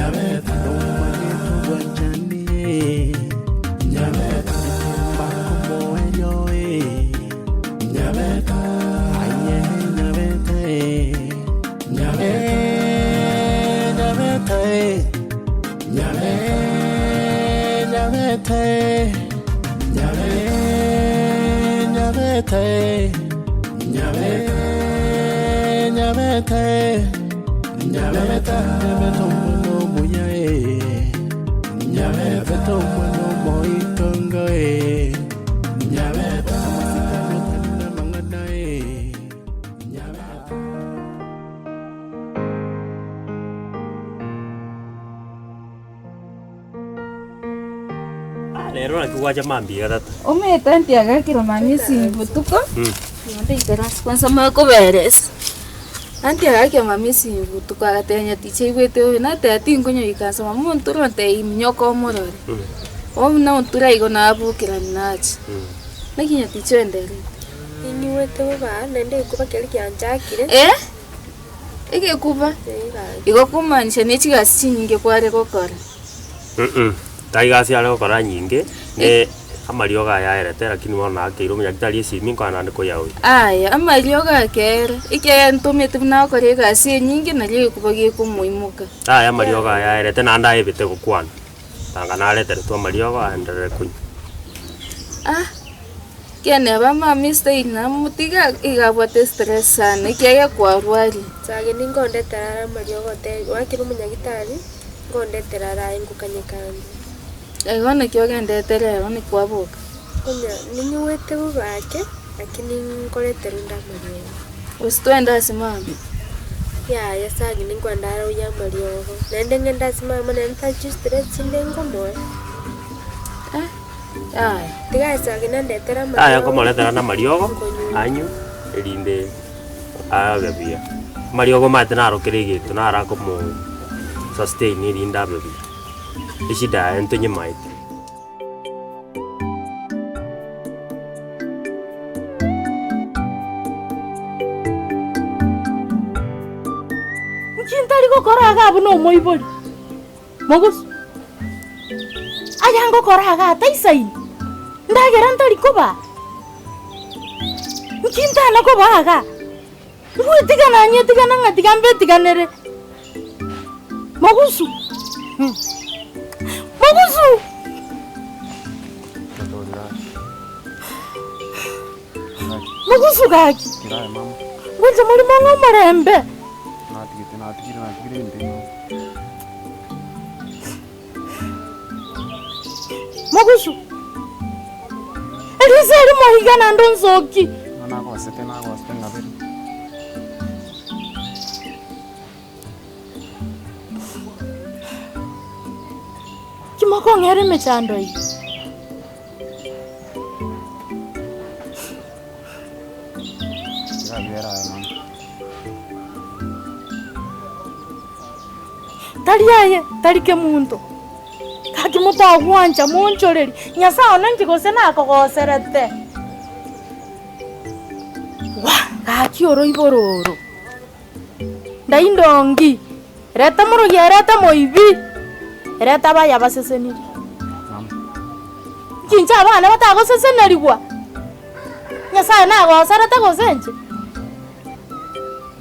Nyabeta Nomanyete obwanchani Nyabeta Mbakomoerio Nyabeta Aye Nyabeta Nyabeta Nyabeta Nyabeta Nyabeta Nyabeta Nyabeta Nyabeta Nyabeta omwana omuya eh. Nyabeta omwana omoitongo eh. Nyabeta amasikani otari namang'ana eh. Nyabeta. Rero naki gwacha mambia iga tata? Omanyete ntiagakire mama esimi botuko, naende ikaranse kwanza manye koberesa. Antiagakire mama esimi botuko agatebia nyatichi aigwete bobe, nateba tinkonyoika mama omonto ore ontebia minyoka omorore. Bono buna onture igo nabokerani nacha. Naki nyatichi oendererete? Ninyigwete bobe aa, naende egekuba keria kianchakire. Eh? Egekuba? Ee gaki. Igo kumaanisha ne chigasi chinyinge kware gokora. Tai gasi are gokora nyinge, ne amariogo aya aerete lakini bono nakeire omonyagitari esimi nkonya naende koyaoyia. Aya, amariogo akere, ekiagera ntomanyete buna agokora egasi enyinge nario egekuba gekomoimoka. Aya amariogo aya aerete naende aebete gokwana, tanga nareteretwe amariogo aenderere konywa. Ah, ekiagera neba mama estyle namotiga, iga abwate stress sana ekiagera kwarwarire. Sagini nkondetera are amariogo otebi, oakire omonyagitari. Nkondetera are aye ngokanyeka ande. Igo naki ogendete rero nikwaboka. Konya ninyigwete bobe ake, lakini nkoreterwe nde amariogo. Gose twende ase mama? Yaya sagini nkwenda are oyio amariogo. Naende ng'ende ase mama naende tari chistress chinde nkomoa. Eh, yaya. Tiga aye sagini andetere Yaya amariogo. nkomoretera namariogo, Nkonywa. anywe, erinde. Abe buya. Amariogo omanyete naro kera egento naro akomo sustain erinde abe buya. Eshida yaye ntonyemaete. Inki ntari gokora iga buna omoibori? Mogusu, Aya ngokora iga taisaini, ndagera ntari kobaa. Inki ntana kobaa iga? Ngwetigana nyetigana ng'a tiga mbetiganere. Mogusu, Mogusu! Mogusu gaki, ngwancha morimo ng'a omorembe. Mogusu, Eriso erimo iga naende onsoki. Ki mokong'era emechando eye? Tari aye, tari kemonto. Gaki motagwancha monchorerie, Nyasae one inche gose nakogoserete. Gwa! Gaki oroiboro oro. Ndaindongi, reta morogi ereta moibi, ereta abaya basesenirie. Inki inche abana batagosesenerigwa? Nyasae nagoserete gose inche?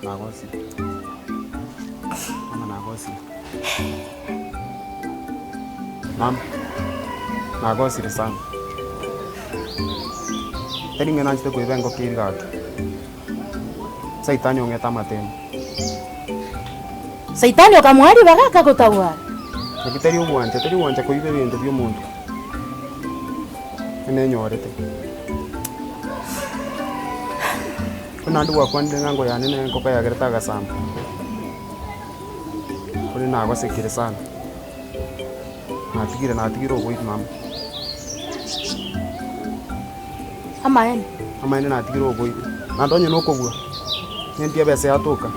Nagosire. Mama nagosire. Mama, nagosire sana. Tari ng'a nanchete koiba engoko eria gaki. Saitani ong'ete amatemo. Saitani okamoa ribaga akagotagwara. Naki tari ogwancha, tari ogwancha koiba ebinto bia omonto. Nenyorete. Buna naende gwakwanire ng'a engo yane na enkoko yagerete agasamba, korende nagosekire sana, natigire natigire oboibi mama. Amaene. Amaene natigire oboibi, naende onye nokobua, ng'endie ebesa yatoka,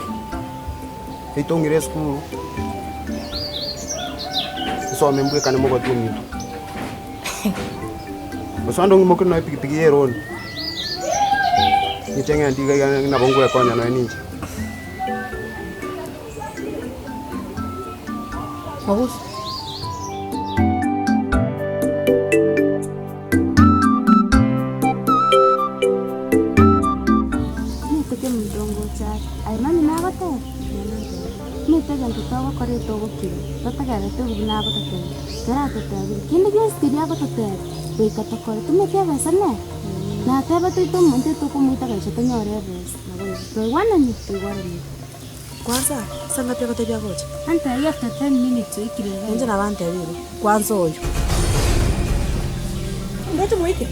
eitong'ire esukuru, nsome mbwekane mogoti ominto. Gose onde ong'imokerie nonya epikipiki ya eroni, inche ng'ende iga iga nabo ngwekonya nonya ninche. Mogusu. Omoteke omonto ngocha are, aye mani nagoteba? Omanyete egento togokora etogokira, totegererete obobe nagototebia, ekero atotebirie, kende gionsi keria agototebia, goika tokore. Tomanyeti ebesa nere? Nateba toite omonto etokomoita gaisa tonyore ebesa. Twaigwanani? Twaigwanani. Kwanza, ase ng'aki agotebia agocha? Antebi after 10 minutes oikire iga. Inche nabo antebi igo, kwanza oyo. Ndoche moike?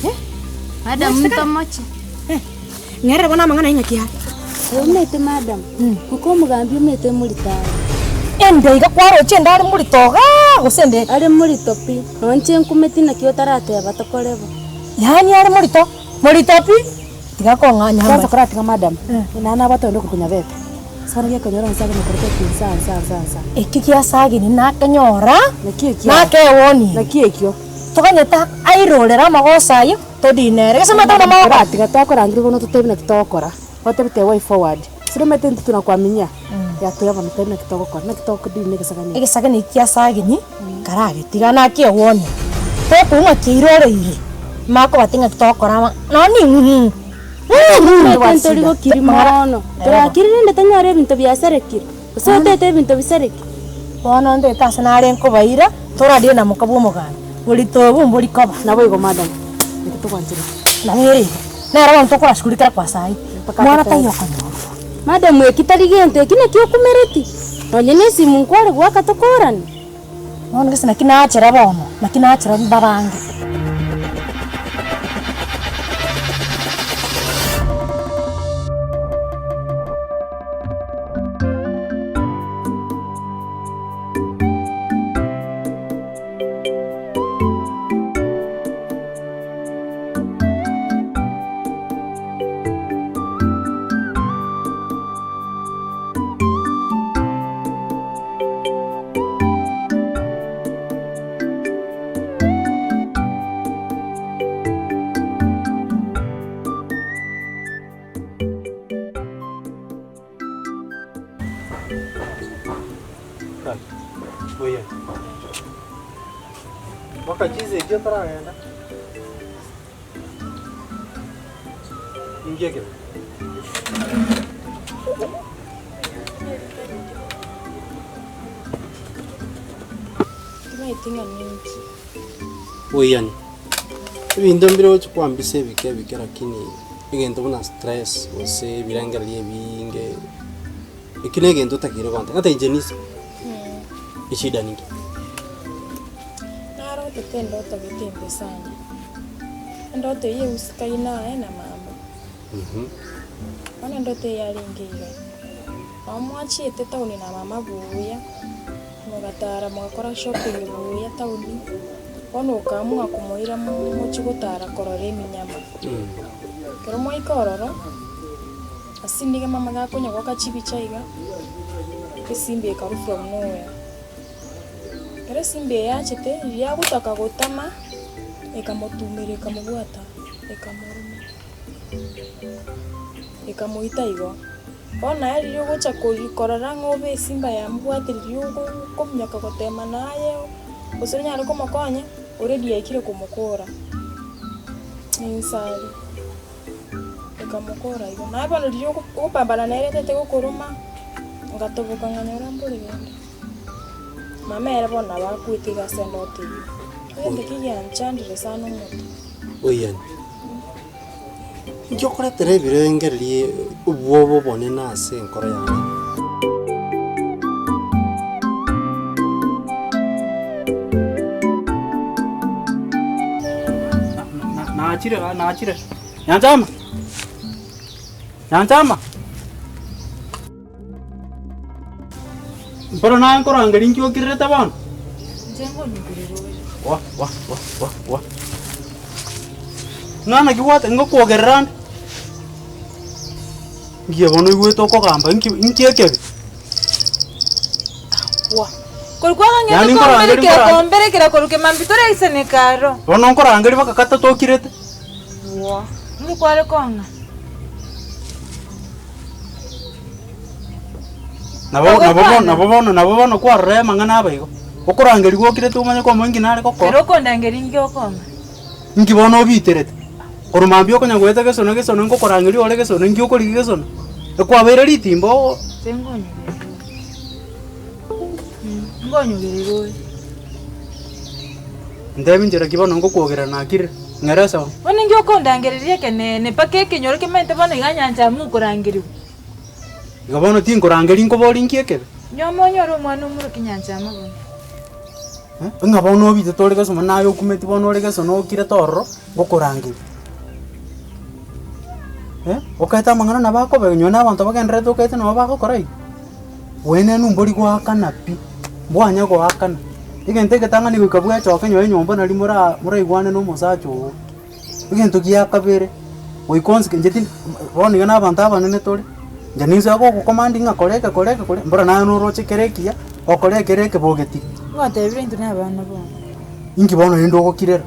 Eh? Madam ntomoche. Eh, ng'erere bono amang'ana aye ng'aki are. Aye omanyete madam, moka omogambi omanyete morito are. Ende iga kwaroche ende are morito igaa gose ende? Are morito pi, nonye inche nkumeti naki otarateba tokore bo. Yaani are morito? Morito pi? Tiga kong'anya Kwanza koratiga madam, naende nabwate onde okorokwa Nyabete. Sana gekonyora nsa buna korokwa eki nsa nsa nsa nsa. Eki giasagini nakenyora, Naki ekio? nakewonie. Naki ekio? Toganyete airorere amagoso ayio, todine ere. Gese omanyete buna mogokora? Koratiga twakorangeria bono totebi naki togokora, gotebete way forward. Siri omanyete intwe tunakuaminia, yatoya bono totebi naki togokora, naki tokodina egesagani eke. Egesagani eki giasagini, karagetiga nakewonie. Tokoigwa ng'a kiairoreire, makobatia ng'aki togokora ama, nonye ning'u. Omanyete ntori gokiri mono, torakire rende tonyore ebinto biasarekire, gose otete ebinto bisarekire. Bono ndete ase nare nkobaira, toradire na moka bw'omoganda, borito obo mbori koba. Naboigo madam, naki togwancherete. Nabo ere igo, nere bono tokorashughuli kera kwa saii, mwana taiyo okonyorwa. Madam eki tari gento, eki nakio okumereti, nonye na esimu nkware goaka tokorane. Bono gese naki nachera bono, naki nachera mbabange. Timanyeti ng'a ninki. Oiyani, ebinto mbire ogochi kwambisa ebike ebike lakini egento buna stress gose ebirengererio ebiinge, ekio na egento otakeire gontebia, ng'a inche nise, eshida ninki? Narotete endoto gete embe sana, endoto eyio eusikaine aye na mama. Bono endoto eyio yarenge iga, nabo mwachiete town na mama buya, mogatara mogakora shopping buya town, bono okaamua komoira mochie gotara korora eminyama. Ekero mwaika ororo, ase nigo mama gakonya goaka chibicha iga, esimba ekarwa from nowhere. Ekero esimba eye yachete, riria agotaka gotama, ekamotumera ekamobwata, ekamoruma, ekamoita igo. Bono naye riria ogocha kori korora ng'a obe esimba yamobwate riria okominyoka gotema naye, gose onyare komokonya, already yaikire komokora, nensare, ekamokora igo. Naye bono riria okopambana nere etete gokoruma, ngatoboka nganyora mbore rende. Mama ere bono nabo akwete iga ase endoto eyio. Egento ekio gianchandire sana omonto. Oiyani, inki okoretera ebirengererio obwoba obonene ase enkoro yane? Nachire nachire, Nyanchama, Nyanchama. Bono naye nkorangeria inki okirerete bono? Inche ngonyekorera ore. Wa wa wa wa wa. Ng'a naki gwate ngokwogerera ande? Ngiya bono oigwete okogamba inki inki ekebe? Wa. Korwa kwagang'ete Yaani nkorangeria komberekera nkorangeria. komberekera korwa kemambia toraisane aro. Bono nkorangeria mpaka gatato okirete. Wa. Inki kware kong'a? Nabo nabo bono nabo bono nabo bono kwarora amang'ana aba igo. Okorangerigwa okirete omanye kwamanya inki nare gokora. Ere okondangeria inki okong'a? Inki bono obiterete? Korwa mambia okonya goeta gesono gesono nkokorangeria ore gesono inki okorigia gesono? Ekwabeire ritimba oo. Inche nkonyogerigwa nkonyogerigwa oye. Ntebi nchera ki bono ngokwogerera nakirire, ng'ere ase bono. Bono inki okondangereria ekeneene mpaka ekenyoro kemente bono iga nyancha amo okorangerigwa. Igo bono tinkorangeria nkoborie inki ekebe? Nyoma onyore omwana omoroke nyancha amo bono. Ng'a bono obitete ore gesomo naye okumeti bono ore gesono okirete ororo, ngokorangeria. Okaete amang'ana nabo akoba onye na abanto bagendererete okaete nabo bagokora igo. Bwenenu mbori goakana pi, mbwanya goakana, egento egetang'ani goika bwechoke nyowe nyomba nari mora moraigwane na omosacha oo. Egento gia kabere, goika onsike inche tindi bono iga na abanto abanene tore, inche ninso agogocommand ng'a kora eke kora eke kora mbora naye noroche kere ekiya, okore ekere ekebe ogetiga. Ngotebire intwe na abana bono. Inki bono rende ogokirera?